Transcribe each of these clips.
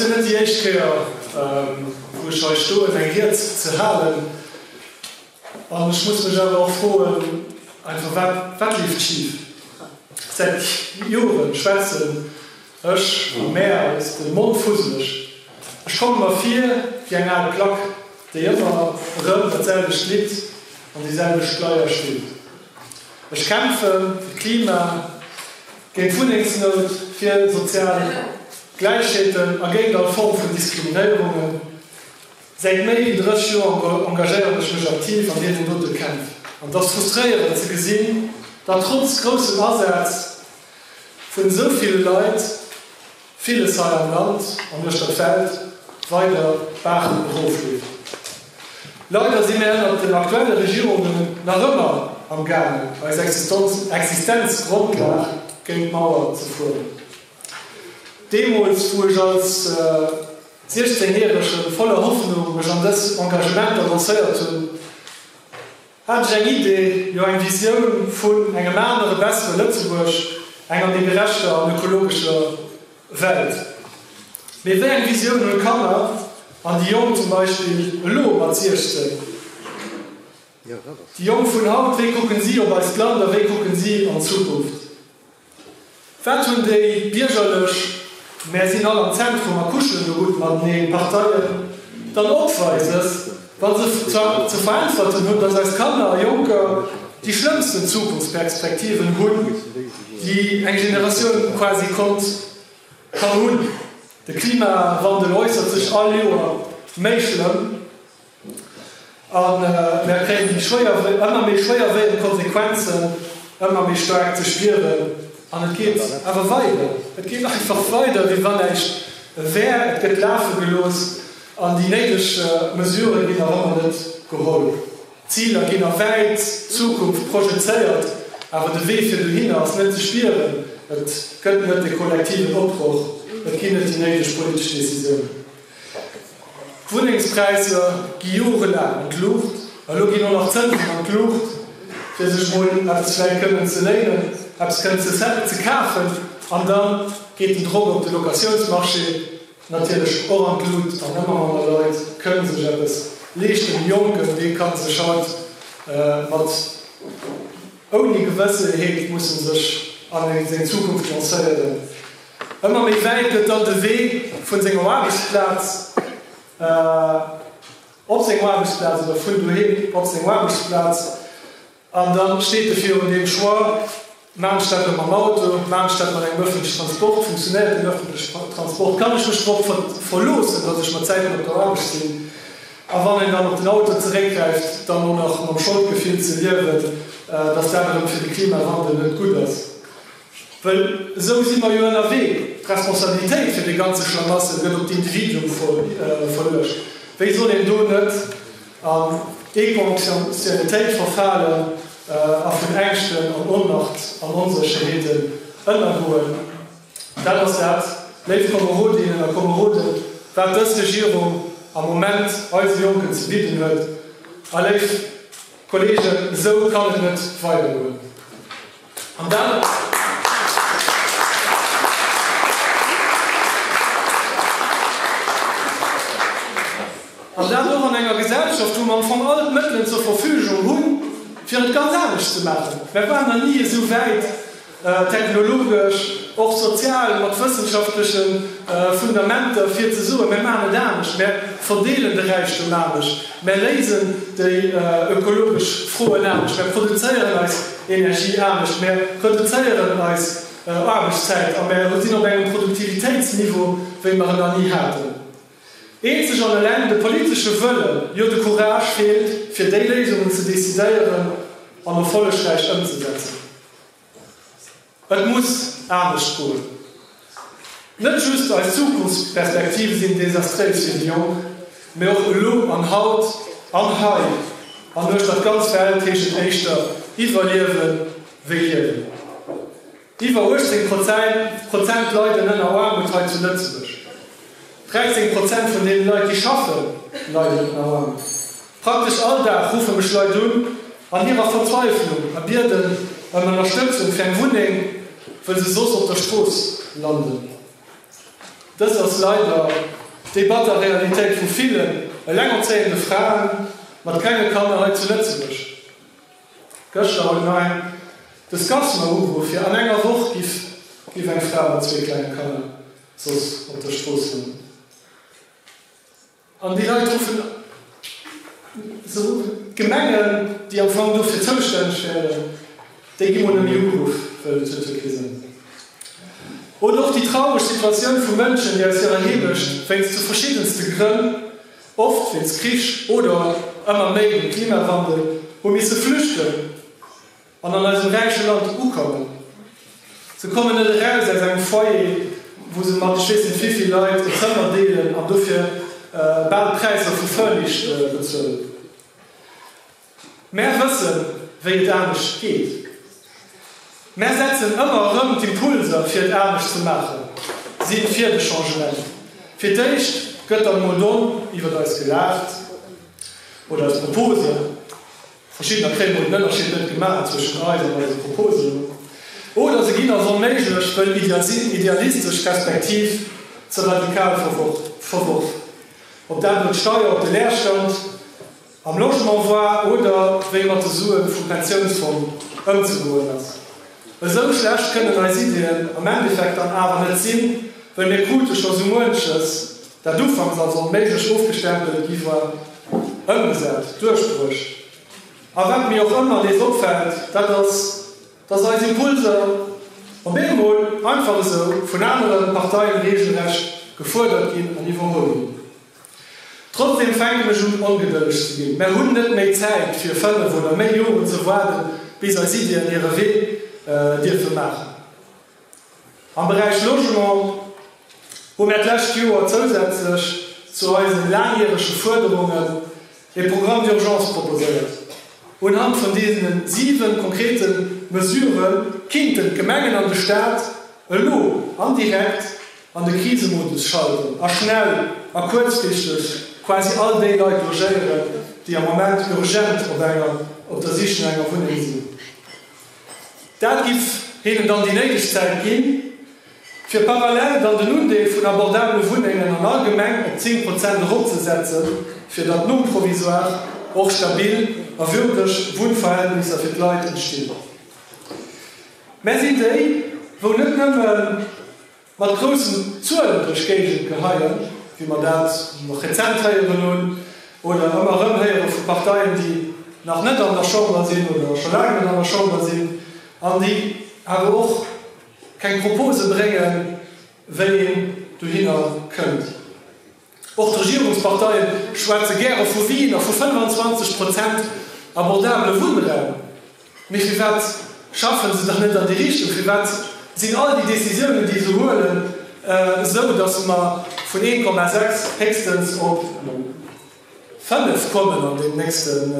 jo net déi éischt Kéier, wou ech hei stoen, eng Ried ze halen. An ech muss mech awer och froen, einfach, wat, wat leeft schif? Säit Joren schwätzen ech a mär eis de Mond fusseleg. Ech komme mer vir wéi eng al Plack, déi ëmmer erëm dat selwecht Lidd an déi selwecht Schleier spillt. Ech kämpfe fir d'Klima, géint d'Wunnengsnout, fir sozial Gläichheeten a géint all Form vun Diskriminéierungen. Säit méi wéi 30 Joer engagéieren ech mech aktiv an deenen dote Kämpf. An et ass frustréierend ze gesinn, datt trotz groussem Asaz vun esou ville Leit, villes hei am Land an uechter d'Welt weider d'Baach erofleeft. Leider si mir ënnert den aktuelle Regierungen nach ëmmer am gaangen, eis Existenzgrondlag géint d'Mauer ze fueren. Deemools, wou ech als 16 Järege voller Hoffnung mech an dës Engagementer lancéiert hunn, hat ech eng Idee, jo eng Visioun vun engem anere, bessere Lëtzebuerg, enger méi gerechter an ökologescher Welt. Mee wéi eng Visioun hunn d'Kanner an déi Jonk zum Beispill elo mat 16? Déi Jonk vun haut, wéi kucken si op eist Land a wéi kucken si an d'Zukunft? Wat hunn déi biergerlech, mär sinn all am Zentrum a kuschelen do gutt mateneen, Parteien dann opweises, wa se ze veräntwerten hunn, datt eis Kanner a Jonker déi schlëmmsten Zukunftsperspektiven hunn, déi eng Generatioun quasi konnt, kann hunn? De Klimawandel äussert sech all Joer méi schlëmm. A mär kréien déi schwéier, ëmmer méi schwéierwéiend Konsequenzen ëmmer méi staark ze spieren. An et geet awer weider. Et geet einfach weider, wéi wann näischt wär. Et gëtt lafe gelooss an déi néideg Mesurë ginn nach ëmmer net geholl. D'Ziler ginn a wäit Zukunft projezéiert, awer de Wee fir dohinner ass net ze spieren. Et gëtt net de kollektiven Opbroch, et ginn net déi néideg politesch Decisiounen. D'Wunnengspräisser gi jorelaang an d'Luucht, elo ginn och nach d'Zënsen an d'Luucht, fir sech mol eppes vläicht kënnen ze léinen, eppes kënnen ze kafen. An da geet den Drock op de Locatiounsmarché natierlech och an d'Lut an ëmmer manner Leit kënne sech eppes leeschten. De Jonken, dee ka sech haut mat ouni Gewësseheet mussen sech an seng Zukunft lancéieren. Ëmmer méi wäit gëtt dann de Wee vun senger Aarbechtsplaz op seng Aarbechtsplaz oder vun doheem op seng Aarbechtsplaz. An da steet e virun deem Choix, Maan ech dat elo mam Auto, maan ech dat mat engem ëffentlechen Transport, funktionéiert den ëffentleche Transport, kann ech mech drop verloossen, datt ech mat Zäiten op der Aarbecht sinn? A wann een dann op den Auto zeréckgräift, dann och nach mam Scholdgefill ze liewen, datt dat erëm fir de Klimawandel net gutt ass. Well esou si mer jo ënnerwee. D'Responsabilitéit fir dee ganze Schlamassel gëtt op d'Individuum verluecht. Wéi soll een do net an Econxiénitéit verfalen a vun Ängschten an Ohnmacht an Onsécherheeten ënnergoen? Dat ass dat, léif Komerodinnen a Komeroden, wat dës Regierung am Moment eise Jonken ze bidden huet. A léif Kollegen, esou kann et net weidergoen. An dat. An dat och an enger Gesellschaft, wou mer am Fong all d'Mëttelen zur Verfügung hunn, fir et ganz anescht ze maachen. Mer waren nach ni esou wäit. Technologesch, och sozial, mat wëssenschaftleche Fundamenter, fir ze soen, Mir maachen et anescht, mir verdeelen de Räichtum anescht, mir léisen déi ökologesch Froen anescht, mir produzéieren eis Energie anescht, mir reduzéieren eis Aarbechtszäit a mir sinn op engem Produktivitéitsniveau, wéi mer en nach ni haten. Eenzeg an eleng de politesche Wëllen, jo de Courage feelt, fir déi Léisungen ze decidéieren an erfollegräich ëmzesetzen. Et muss anescht goen. Net just eis Zukunftsperspektive sinn desastréis fir déi Jonk, mee och elo an haut an hei an uechter d'ganz Welt heescht et éischter iwwerliewen wéi liewen. Iwwer 18 Prozent leiden ënner Aarmut hei zu Lëtzebuerg. 13 Prozent vun deene Leit, déi schaffen, leiden ënner Aarmut. Praktesch all Dag ruffe mech Leit un an hirer Verzweiflung a bieden ëm Ënnerstëtzung fir eng Wunneng, wëll se soss op der Strooss landen. Dëst ass leider déi batter Realitéit vu villen elengerzéiende Fraen mat klenge Kanner hei zu Lëtzebuerg. Gëschter huet nach eng de Scasma ugeruff, fir an enger Woch giff giff eng Fra mat zwee klenge Kanner soss op der Strooss landen. An déi Leit ruffen, se ruffen d'Gemengen, déi am Fong dofir zoustänneg wären, déi gi mol net méi ugeruff, well et huet jo kee Sënn. Oder och déi traureg Situatioun vu Mënschen, déi aus hirer Heemecht wéinst zu verschiddenste Grënn, oft wéinst Krich oder ëmmer méi dem Klimawandel, hu misse flüchten. An an eisem räiche Land ukommen. Se kommen net eraus aus engem Foyer, wou se mat ech weess net wéivill Leit en Zëmmer deelen an dofir bal d'Präisser vu Furnished bezuelen. Mär wëssen, wéi et anescht geet. Mär setzen ëmmer erëm d'Impulser, fir et anescht ze maachen, si fir de Changement. Fir d'éischt gëtt dann emol domm iwwert eis gelaacht oder eis Proposen. Verschiddener kréie mol den Ënnerscheed net gemaach zwëschen eis an eise Proposen. Oder se ginn als onméiglech, wëll idealistesch respektiv ze radikal verworf. Ob dat elo d'Steier op de Leerstand am Logement war oder wéi mat de Sue vum Pensiounsfong ëmzegoen ass. Esou schlecht kënnen eis Ideeën am Endeffekt dann awer net sinn, wëll mir krute scho sou muenches, dat ufanks als onméiglech ofgestempelt gi war, ëmgesat, duerchbruecht. A wat mir och ëmmer nees opfält, dat ass, dass eis Impulser op eemol einfach esou vun anere Parteien reegelrecht gefuerdert ginn an iwwerholl ginn. Trotzdem fänken ech un ongedëlleg ze ginn. Mär hunn net méi Zäit fir 5 oder méi Joren ze waarden, bis eis Iddien hire Wee dierfe maachen. Am Beräich Logement hu mär d'lescht Joer zousätzlech zu eise laangjärege Fuerderungen e Programme d'urgence proposéiert. Unhand vun deene 7 konkrete Mesurë kinnten d'Gemengen an de Staat elo an direkt an de Krisemodus schalten a schnell a kuerzfristeg quasi all déi Leit logéieren, déi am Moment urgent op enger op der Sich no enger Wunneng sinn. Dat giff hinnen dann déi néideg Zäit ginn, fir parallel dann den Undeel vun abordabele Wunnengen an all Gemeng op 10 Prozent eropzesetzen, fir datt nom Provisoire och stabil a würdeg Wunnverhältnisser fir d'Leit entstinn. Mär sinn déi, wou net nëmme mat groussen Zuelen duerch d'Géigend geheien, wéi mer dat nach rezent héieren hunn oder ëmmer erëm héiere vu Parteien, déi nach net an der Chamber sinn oder scho laang net an der Chamber sinn an déi awer och keng Propose bréngen, wéi een dohinner kënnt. Och d'Regierungsparteie schwätze gäre vu Wien a vu 25 Prozent abordabele Wunnraum. Mee firwat schaffen se dann net an déi Richtung? Firwat sinn all déi Decisiounen, déi se huelen, esou, datt mer vun 1,6 héchstens op 5 kommen an den nächsten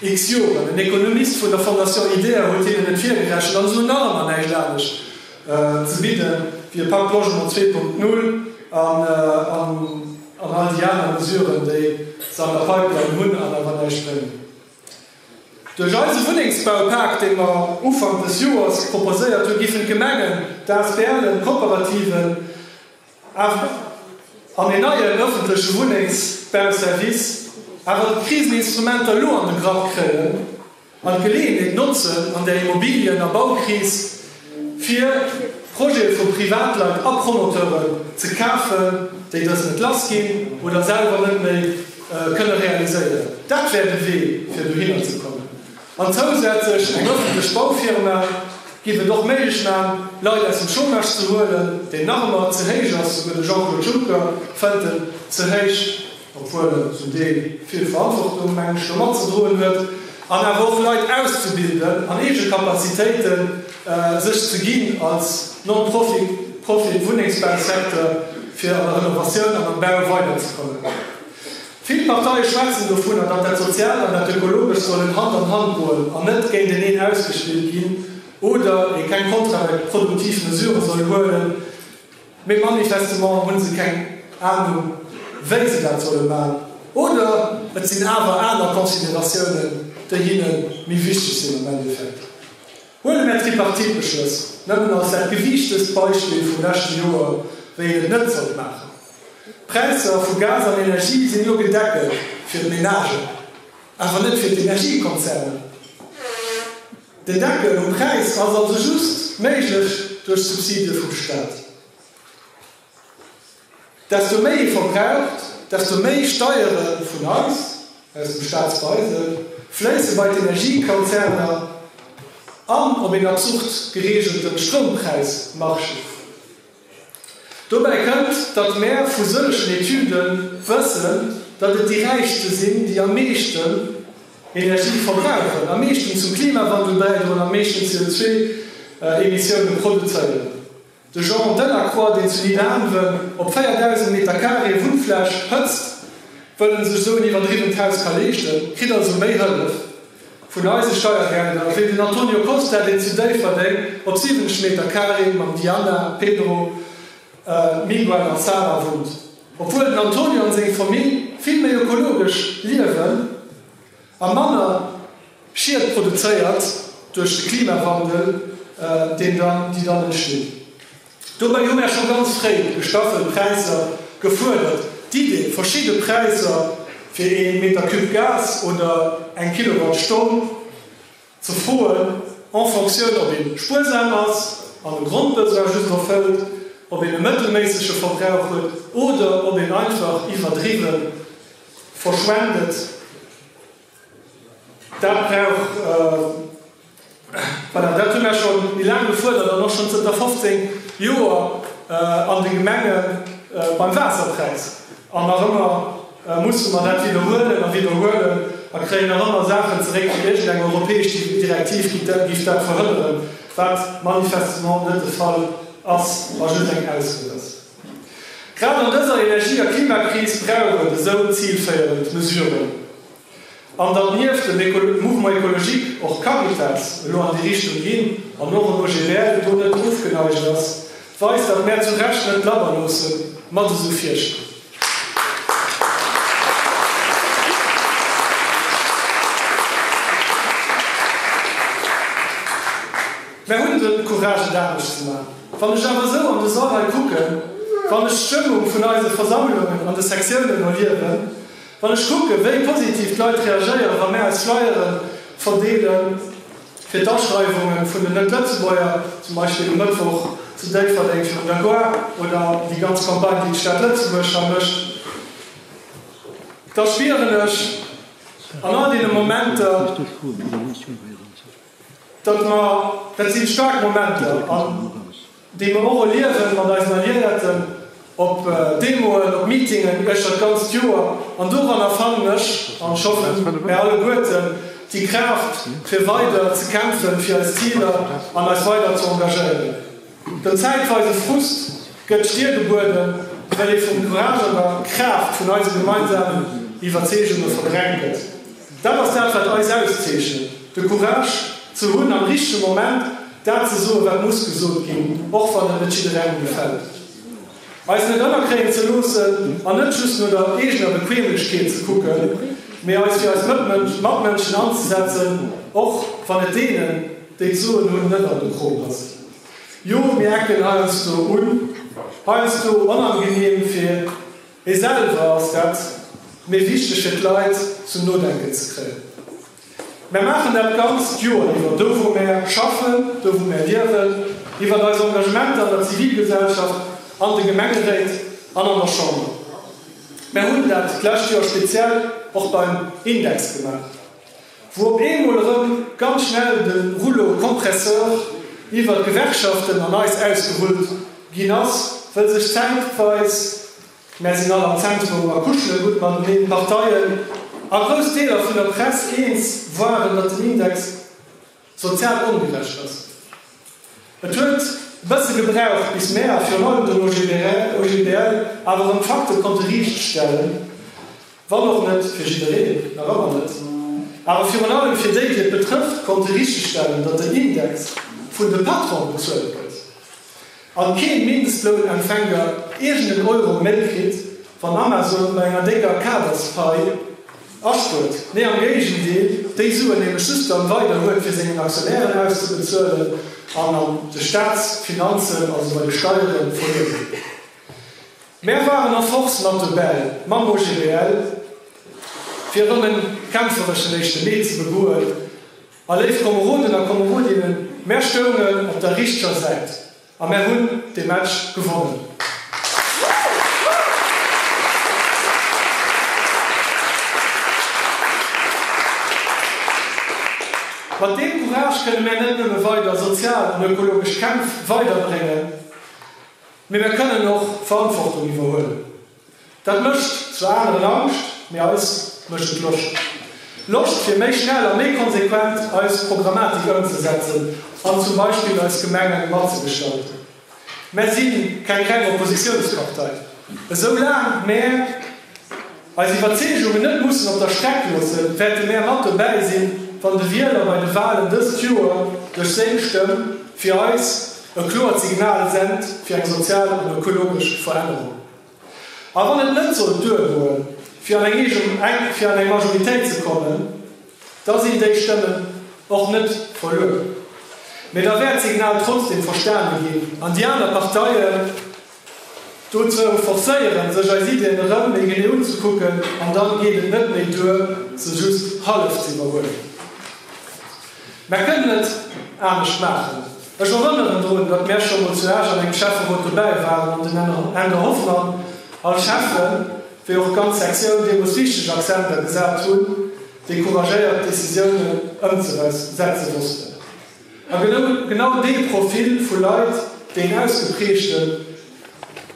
x Joren? En Ekonomist vun der Fondation IDEA huet hinnen et virgerechent an se hunn nach ëmmer näischt anescht ze bidden wéi e Pacte Logement 2.0 an all déi aner Mesuren, déi se an der Pipeline hunn an awer näischt bréngen. Duerch eise Wunnengsbaupak, dee mer Ufank des Joers proposéiert hunn, giffen d'Gemengen, d'ASBLen, d'Kooperativen awer an een neien ëffentleche Wunnengsbauservice awer d'Kriseninstrumenter elo an de Grapp kréien an d'Geleeënheet notzen an der Immobilien a Baukris, fir Projete vu Privatleit a Promoteuren ze kafen, déi dës net lass ginn oder selwer net méi kënne realiséieren. Dat wär de Wee, fir dohinner ze kommen. An zousätzlech eng ëffentlech Baufirma giff et och méiglech man, Leit aus dem Chômage ze huelen, deen nach ëmmer ze héich ass, souguer de Jean-Claude Juncker fënnt en ze héich, obwuel en zum Deel vill Verantwortung, mengen ech, do matzedroen huet, an awer och Leit auszebilden an eege Capacitéiten sech ze ginn als Non-Profit Wunnengsbausecteur, fir an der Renovatioun an am Bau weiderzekommen. Vill Parteie schwätzen dovunner, datt dat Soziaalt an dat Ökologescht sollen Hand an Hand goen an net géinteneen ausgespillt ginn oder ee keng kontraproduktiv Mesurë soll huelen. Mee manifestement hu se keng Anung, wéi se dat solle man oder et sinn awer aner Consideratiounen, déi hinne méi wichteg sinn am Endeffekt. Huele mär d'Tripartite-Beschlëss nëmmen als dat gewiichtest Beispill vum leschte Joer. wéi een et net sollt maachen. D'Präisser vu Gas an Energie sinn elo gedeckelt fir d'Menagen, awer net fir d'Energiekonzerner. Den Deckel um Präis ass also just méiglech duerch Subsidie vum Staat. Desto méi ee verbraucht, desto méi Steiere vun eis, aus dem Staatsbeisel, fléisse bei d'Energiekonzerner an op een absurd gereegelte Stroumpräismarché. Dobäi kënnt, datt mär vu sëllegen Etüde wëssen, datt et déi Räichste sinn, déi am meeschten Energie verbrauchen, am meeschten zum Klimawandel bäidroen, am meeschten CO2-Emissioune produzéieren. De Jean Delacroix, deen zu Nidderaanwen op 4.000 Meter Carré Wunnfläch hëtzt, wëll en sech esou en iwwerdriwwent Haus ka leeschten, kritt also méi Hëllef vun eise Steiergelder wéi den Antonio Costa, deen zu Déifferdeng op 70 Meter Carré mam Diana, Pedro, Miguel an Sara wunnt. Obwuel den Antonio an seng Famill vill méi ökologesch liewen a manner Schied produzéiert duerch de Klimawandel, deen dann, déi dann entstinn. Dobäi hu mär scho ganz fréi gestaffelt Präisser gefuerdert. D'Idee, verschidde Präisser fir ee Meter Cube Gas oder eng Kilowattstonn ze froen, en Fonctioun ob ee spuersam ass an e Grondbesoin just erfëllt, ob een e mëttelméissege Verbrauch huet oder ob een einfach iwwerdriwwe verschwendet. Dat brauch, voilà, dat hu mär scho méi laang gefuerdert an och schonn zënter 15 Joer an de Gemenge beim Waasserpräis. An nach ëmmer musse mer dat widderhuelen a widderhuelen a kréien nach ëmmer Saachen zeréck, wéi iergendeng europäesch Direktiv géif dat verhënneren, wat manifestement net de Fall ass a just eng Ausried ass. Grad an dëser Energie a Klimakris brauch et esou zilféierend Mesuren. An datt nieft dem Mouvement écologique och d'Caritas elo an déi Richtung ginn an och en OGBL do net ofgeneigt ass, weist, datt mär zu Recht net labber loosse mat esou Virschléi. Mär hunn de Courage et anescht ze maachen. Wann ech awer esou an de Sall hei kucken, wann ech d'Stëmmung vun eise Versammlungen an de Sektiounen erliewen, Wann ech kucken, wéi positiv d'Leit reagéieren, wa mär eis Flyere verdeele fir d'Aschreiwunge vun den Net-Lëtzebuerger, zum Beispill um Mëttwoch zu Déifferdeng virun der Gare oder déi ganz Campagne, déi d'Stad Lëtzebuerg hei mécht, da spieren ech an all deene Momenter, datt mer, dat si staark Momenter an déi mer och erliewen mat eisen Alliéierten op Demoen, op Meetingen uechter d'ganzt Joer. An doranner fannen ech, an ech hoffen mär alleguerten, déi Kraaft fir weider ze kämpfen fir eis Ziler an eis weider ze engagéieren. Den zäitweise Frust gëtt d'Stier gebueden, well ee vum Courage an der Kraaft vun eise gemeinsamen Iwwerzeegunge verdrängt gëtt. Dat ass dat wat eis auszeechent, de Courage ze hunn am richtege Moment Dat ze soen, wat muss gesot ginn, och wann et net jidderengem gefält. Eis net ënnerkréien ze loossen an net just no der eegener Bequemlechkeet ze kucken, mee eis fir eis Matmënschen anzesetzen, och wann et deenen, déi d'Soen hunn, net an de Krom passt. Jo, mir ecken heiansdo un, heiansdo onangenehm fir ee selwer ass dat, mee wichteg fir d'Leit zum Nodenken ze kréien. Mär maachen dat d'ganzt Joer iwwer, do wou mär schaffen, do wou mär liewen, iwwert eis Engagementer an der Zivilgesellschaft, an de Gemengeréit an an der Chamber. Mär hunn dat d'lescht Joer speziell och beim Index gemaach, wou op eemol erëm ganz schnell de Rouleau compresseur iwwert d'Gewerkschaften an eis ausgerullt ginn ass, wëll sech zäitweis Mär sinn all am Zentrum a kuschele gutt mateneen. D'Parteien a grouss Deeler vun der Press eens waren, datt den Index sozial ongerecht ass. Et huet e bësse gebraucht, bis mär, a virun allem den OGBL, awer erëm d'Fakte konnte riichtstellen, wann och net fir jiddereen, nach ëmmer net, awer virun allem fir déi, déi et betrëfft, konnte richtegstellen, datt den Index vun de Patrone bezuelt gëtt. An keen Mindestlounempfänger iergend en Euro méi kritt, wann Amazon bei enger décker Kaderspai aspuert. Nee, am Géigendeel, déi Suen nämlech just dann weider huet fir sengen Aktionären auszebezuelen an an de Staatsfinanzen, also bei de Steieren, verluer ginn. Mär waren en force mat dobäi, mam OGBL, fir erëm en kämpfereschen éischte Mee ze begoen. A léif Komeroden a Komerodinnen, mär stoungen op der richteger Säit a mär hunn dee Match gewonnen. Mat deem Courage kënne mär net nëmme weider sozial an ökologesch Kämpf weiderbréngen, Mee mir kënnen och Verantwortung iwwerhuelen. Dat mécht zwar aneren Angscht, mee eis mécht et Loscht. Loscht fir méi schnell a méi konsequent eis Programmatik ëmzesetzen an zum Beispill eis Gemenge matzegestalten. Mär si keng reng Oppositiounspartei. Esou laang mär eis Iwwerzeegungen net mussen op der Streck loossen, wäerte mär mat dobäi sinn, wann de Wieler bei de Walen dëst Joer duerch seng Stëmm fir eis e kloert Signal sent fir eng sozial an ökologesch Verännerung. A wann et net sollt duergoen, fir an eng eege fir an eng Majoritéit ze kommen, da sinn déi Stëmmen och net verluer, mee da wäert d'Signal trotzdem verstane ginn an déi aner Parteien dozou forcéieren, sech eis Iddien erëm méi genee unzekucken, an dann geet et net méi duer, se just hallef ze iwwerhuelen. Mär kënnen et anescht maachen. Ech erënneren drun, datt mär scho mol zu Esch an engem Schäfferot dobäi waren an den Änder Hoffmann als Schäffen, wéi och d'ganz Sektioun deemools wichteg Akzenter gesat hunn, déi couragéiert Decisiounen ëmzesetze wossten. A genau dee Profil vu Leit, déi en ausgeprägte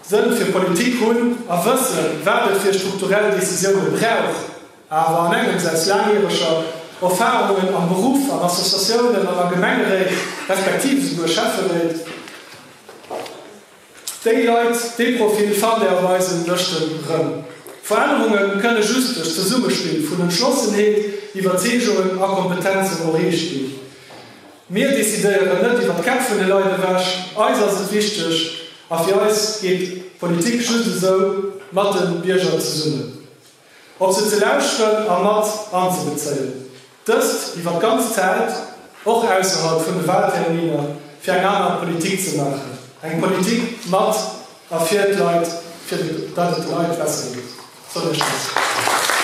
Sënn fir Politik hunn a wëssen, wat et fir strukturell Decisioune brauch, awer an engems aus laangjäreger Erfahrungen am Beruff, an Associatiounen an a Gemengeréit, respektiv esouguer Schäfferéit, Déi Leit, dee Profil fannt Är op eisen Lëschten rëm. Verännerunge kënne just duerch d'Zesummespill vun Entschlossenheet, Iwwerzeegungen a Kompetenzen erreecht ginn. Mir decidéieren net iwwer d'Käpp vun de Leit ewech. Eis ass et wichteg a fir eis geet Politik just esou, mat de Bierger zesummen. Op se ze lauschteren a mat anzebezéien. Dëst iwwer d'ganz Zäit, och ausserhalb vun de Wahlterminer, fir eng aner Politik ze maachen. Eng Politik mat a fir d'Leit, fir datt et de Leit besser geet. Soll ech dat?